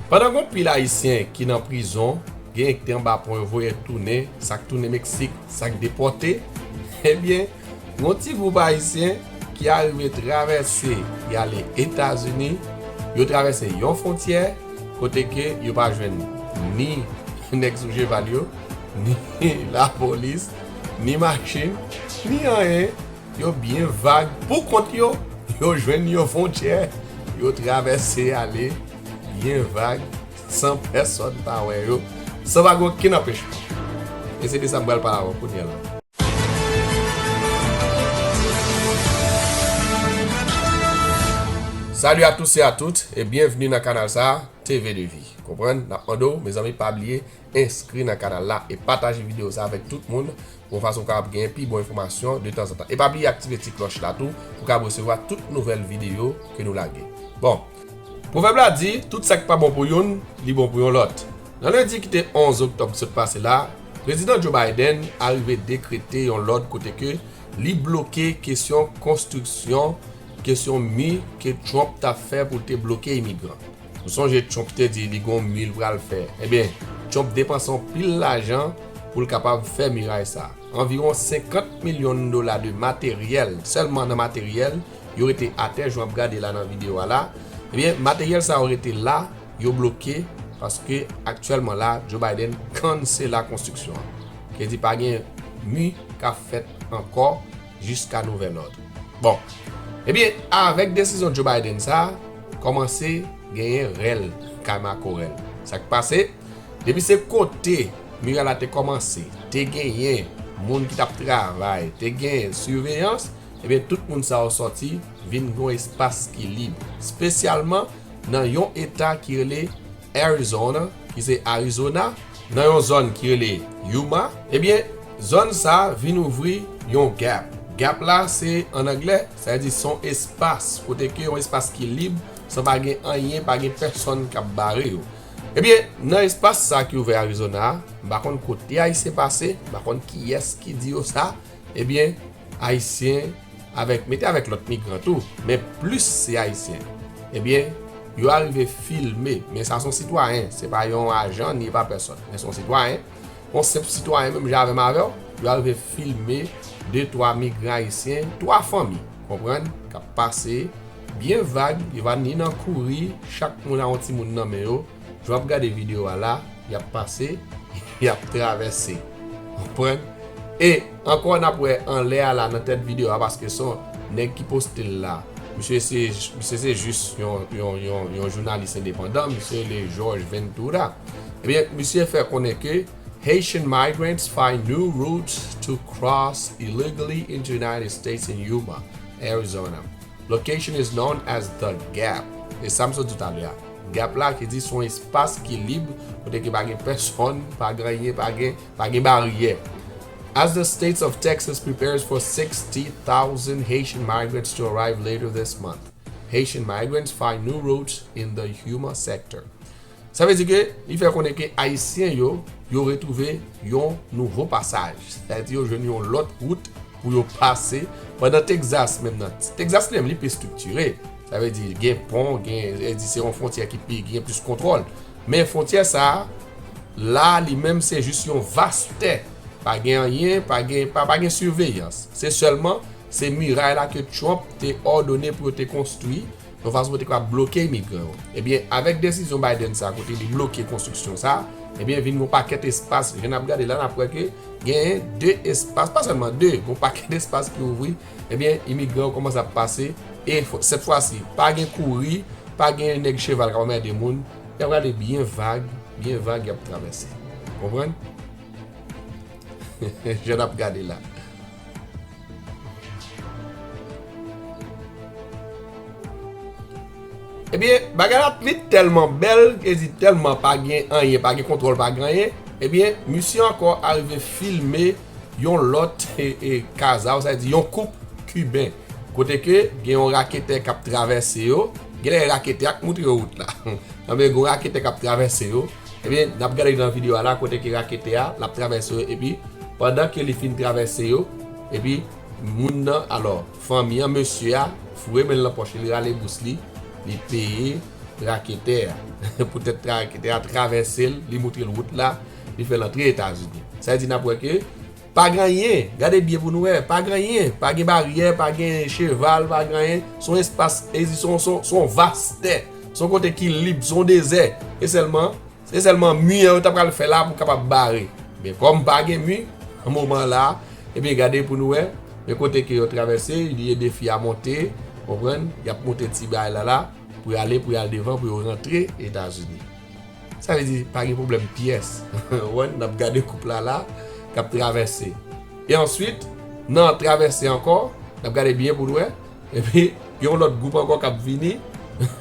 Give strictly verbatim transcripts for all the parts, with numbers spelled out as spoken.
Pandan gon pil Ayisyen ki nan prizon, genyen ki te anba pon yo voye tounen, sa k tounen Meksik, sa k depòte, ebyen, gon ti gwoup Ayisyen ki arive travèse, y ale Etazini, yo travèse yon fwontyè, kote ke yo pa jwenn ni nèg sou cheval yo, ni lapolis, ni machin, ni anyen. Yo byen vag pou kont yo. Yo jwenn yon fwontyè, yo travèse ale byen vag, san pèsòn pa wè yo, san pa gen okenn anpechman. E se de sa m pral pale avè w kounye a la. Salut à tous et à toutes et bienvenue nan kanal sa, T V de Vie. Konprann? N ap mande w, mezanmi, pa bliye enskri nan kanal la e pataje videyo sa avèk tout moun, pou yon fason w kapab genyen pi bon enfòmasyon de tanzantan. E pa bliye aktive ti klòch la tou, pou w kapab resevwa tout nouvèl videyo ke nou lage. Bon, pwovèb la di, tout sa k pa bon pou youn, li bon pou yon lòt. Nan lendi ki te onz oktòb ki sot pase la, Prezidan Joe Biden arive dekrete yon lòd kote ke li bloke kesyon konstriksyon, kesyon mi ke Trump t ap fè pou l te bloke imigran. Ou sonje Trump te di li gon mi l pral fè. Ebyen, Trump depanse yon pil lajan pou l kapab fè miray sa. Anviwon senkant milyon dola de materyèl, sèlman nan materyèl, yo rete atè, jan w ap gade la nan videyo a la. Ebyen, materyèl sa yo rete la, yo bloke, paske aktyèlman la, Joe Biden kansela konstriksyon an. Ki di pa gen mi k ap fèt ankò jiska nouvèl òd. Bon, ebyen, avèk desizyon Joe Biden sa, kòmanse genyen rèl kay makorèl. Sa k pase? Depi se kote miray la te kòmanse, te genyen moun ki t ap travay, te genyen siveyans, ebyen, tout moun sa yo sòti, vin gen yon espas ki lib. Espesyalman nan yon eta ki rele Arizona, ki se Arizona, nan yon zòn ki rele Yuma, ebyen, zòn sa vin ouvri yon gap. Gap la, se, an anglè, sa vle di se yon espas, kote ke yon espas ki lib, san pa gen anyen, pa gen pèsòn k ap bare yo. Ebyen, nan espas sa ki ouvè Arizona a, m pa konn kote Ayisyen pase, m pa konn kiyès ki di yo sa, ebyen, Ayisyen avèk, mete avèk lòt migran tou, men plis se Ayisyen. Ebyen, yo arive filme, men sa se yon sitwayen, se pa yon ajan, ni pa pèsòn, men se yon sitwayen, yon senp sitwayen menm jan avè m avè w, yo arive filme de twa migran ayisyen, twa fanmi, konprann, k ap pase byen vag, yo pa ni nan kouri, chak moun a yon timoun nan men yo, jan w ap gade videyo a la, y ap pase, y ap travèse. Konprann? E ankò n ap wè anlè a la nan tèt videyo a, paske se yon nèg ki poste l la. Misye se, misye se jis yon, yon, yon, yon jounalis endepandan, misye rele George Ventura. Ebyen, misye fè konnen ke Haitian migrants find new routes to cross illegally into United States in Yuma, Arizona. Location is known as The Gap. E sa m sot di w talè a. Gap la ki di se yon espas ki lib, kote ke pa gen pèsòn, pa gen anyen, pa gen, pa gen baryè. As the states of Texas prepares for sixty thousand Haitian migrants to arrive later this month, Haitian migrants find new routes in the Yuma sector. Sa vle di ke li fè konnen ke Ayisyen yo, yo retwouve yon nouvo pasaj. Sa vle di yo jwenn yon lòt wout pou yo pase. Pandan Texas menm nan, Texas li menm li pi estriktire. Sa vle di gen pon, gen, e di se yon fwontyè ki pi, gen plis kontwòl. Men fwontyè sa a, la li menm se jis yon vas tè. Pa gen anyen, pa gen, pa, pa gen siveyans. Se sèlman, se miray la ke Trump te òdone pou yo te konstwi, yon fason pou te kapab bloke imigran yo. Ebyen, avèk desizyon Biden sa, kote li bloke konstriksyon sa, ebyen, vin yon pakèt espas, jan n ap gade la, n ap wè ke genyen de espas, pa sèlman de, yon pakèt espas ki ouvri, ebyen, imigran yo kòmanse ap pase, e fò, sèt fwa si, pa gen kouri, pa gen nèg cheval k ap anmède moun, y ap gade byen vag, byen vag, y ap travèse. Konprann? Jan n ap gade la. Ebyen, bagay la vin tèlman bèl, e di tèlman pa gen anyen, pa gen kontwòl, pa gen anyen. Ebyen, misye ankò arive filme yon lòt, e, e, kazal, sa vle di yon koup kiben. Kote ke gen yon raketè k ap travèse yo, genlè raketè a k moutre yo wout la. Anben, gen yon raketè k ap travèse yo. Ebyen, n ap gade nan videyo a la, kote ke raketè a, l ap travèse yo, epi pandan ke li fin travèse yo, epi moun nan, alò, fanmi an, mesye a, foure men l nan pòch li, li rale bous li, li peye, raketè a. Poutèt raketè a travèse l, li moutre l wout la, li fè l antre Etazini. Sa vle di n ap wè ke pa gen anyen, gade byen pou nou wè, pa gen anyen, pa gen baryè, pa gen cheval, pa gen anyen. Se yon espas, e se yon, se yon, se yon vastè, se yon kote ki lib, se yon dezè. E sèlman Se sèlman mi an yo ta pral fè la pou kapab bare. Men kòm pa gen mi, nan moman la, ebyen gade pou nou wè, men kote ke yo travèse, li ede fi a monte, konprann, y ap monte ti bagay la la, pou y ale, pou y al devan, pou yo rantre Etazini. Sa vle di, pa gen pwoblèm pyès. Konprann, n ap gade koup la la, k ap travèse. E answit, nan travèse ankò, n ap gade byen pou nou wè, epi, gen yon lòt gwoup ankò k ap vini.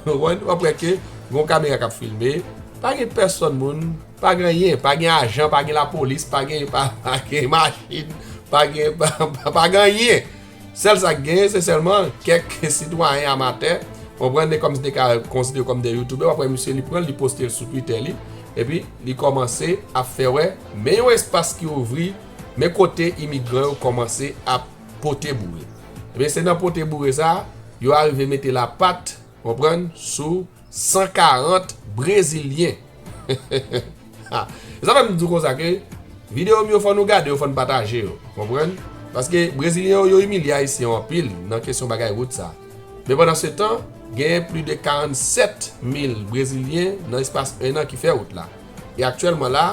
Konprann? W ap wè ke gen yon kamera k ap filme. Pa gen pèsòn moun, pa gen anyen, pa gen ajan, pa gen lapolis, pa gen, pa, pa gen machin, pa gen, pa, pa, pa gen anyen. Sèl sa k genyen, se sèlman kèk sitwayen amatè, konprann, e kòm si te ka konsidere kòm de youtubè, w ap wè misye li pran l, li poste l sou Twitter li, epi li kòmanse ap fè wè, men yon espas ki ouvri, men kote imigran yo kòmanse ap pote boure. Ebyen, se nan pote boure sa, yo arive mete lapat, konprann, sou san karant Brezilyen. E sa fè m di w konsa ke videyo m yo fò nou gade yo, fò n pataje yo, konprann? Paske Brezilyen yo, yo imilye Ayisyen yo anpil nan kesyon bagay wout sa. Men pandan se tan, genyen plis de karannsèt mil Brezilyen nan espas en an ki fè wout la. E aktyèlman la,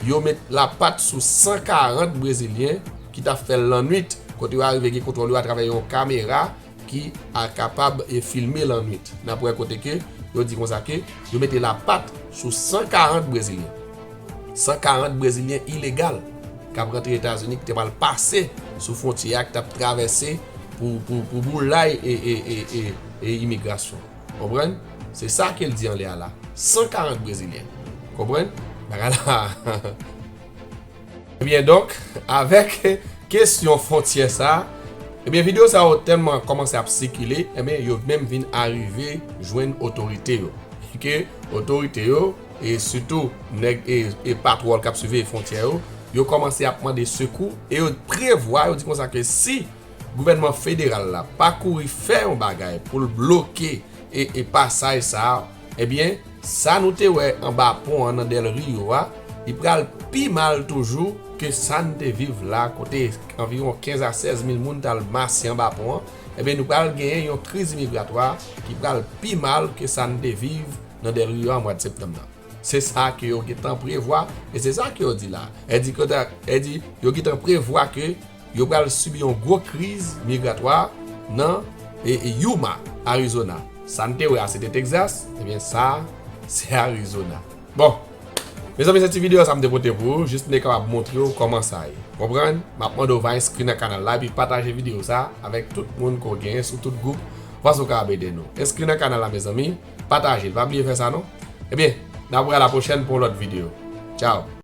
yo met lapat sou san karant Brezilyen ki t ap fè l lannwit, kote yo arive gen kontwòl yo atravè yon kamera ki a kapab e filme lannwit. N ap wè kote ke yo di konsa ke yo mete lapat sou san karant Brezilyen. San karant Brezilyen ilegal k ap rantre Etazini, ki te pral pase sou fwontyè a, ki t ap travèse pou, pou, pou boulay e, e, e, e, e imigrasyon. Konprann? Se sa ke l di anlè a la. San karant Brezilyen. Konprann? Bagay la. Ebyen, donk, avèk kesyon fwontyè sa, ebyen, videyo sa yo tèlman kòmanse ap sikile, ebyen, yo menm vin arive jwenn otorite yo. Ke otorite yo, e sitou nèg e, e patwòl k ap siveye fwontyè yo, yo kòmanse ap mande sekou, e yo prevwa, yo di konsa ke si gouvènman federal la pa kouri fè yon bagay pou l bloke e, e pasaj sa a, ebyen, sa nou te wè anba pon an nan Del Rio a, li pral pi mal toujou ke sa n te viv la, kote anviwon kenz a sèz mil moun t al mase anba pon an. Ebyen, nou pral genyen yon kriz imigratwa ki pral pi mal ke sa n te viv nan Del Rio a mwa septanm nan. Se sa ke yo gentan prevwa, e se sa ke yo di la. E di ke ta, e di, yo gentan prevwa ke yo pral sibi yon gwo kriz migratwa nan, e, e Yuma, Arizona. Sa n te wè a, se te Texas, ebyen, sa, se Arizona. Bon, mezanmi, se ti videyo sa m te pote pou ou, jis m te kapab montre w kòman sa ye. Konprann? M ap mande w va enskri nan kanal la, epi pataje videyo sa avèk tout moun ke w genyen sou tout gwoup, fason w kapab ede nou. Enskri nan kanal la, mezanmi, pataje l. Pa bliye fè sa, non? Ebyen, n ap wè a la pwochèn pou yon lòt videyo. Tchao!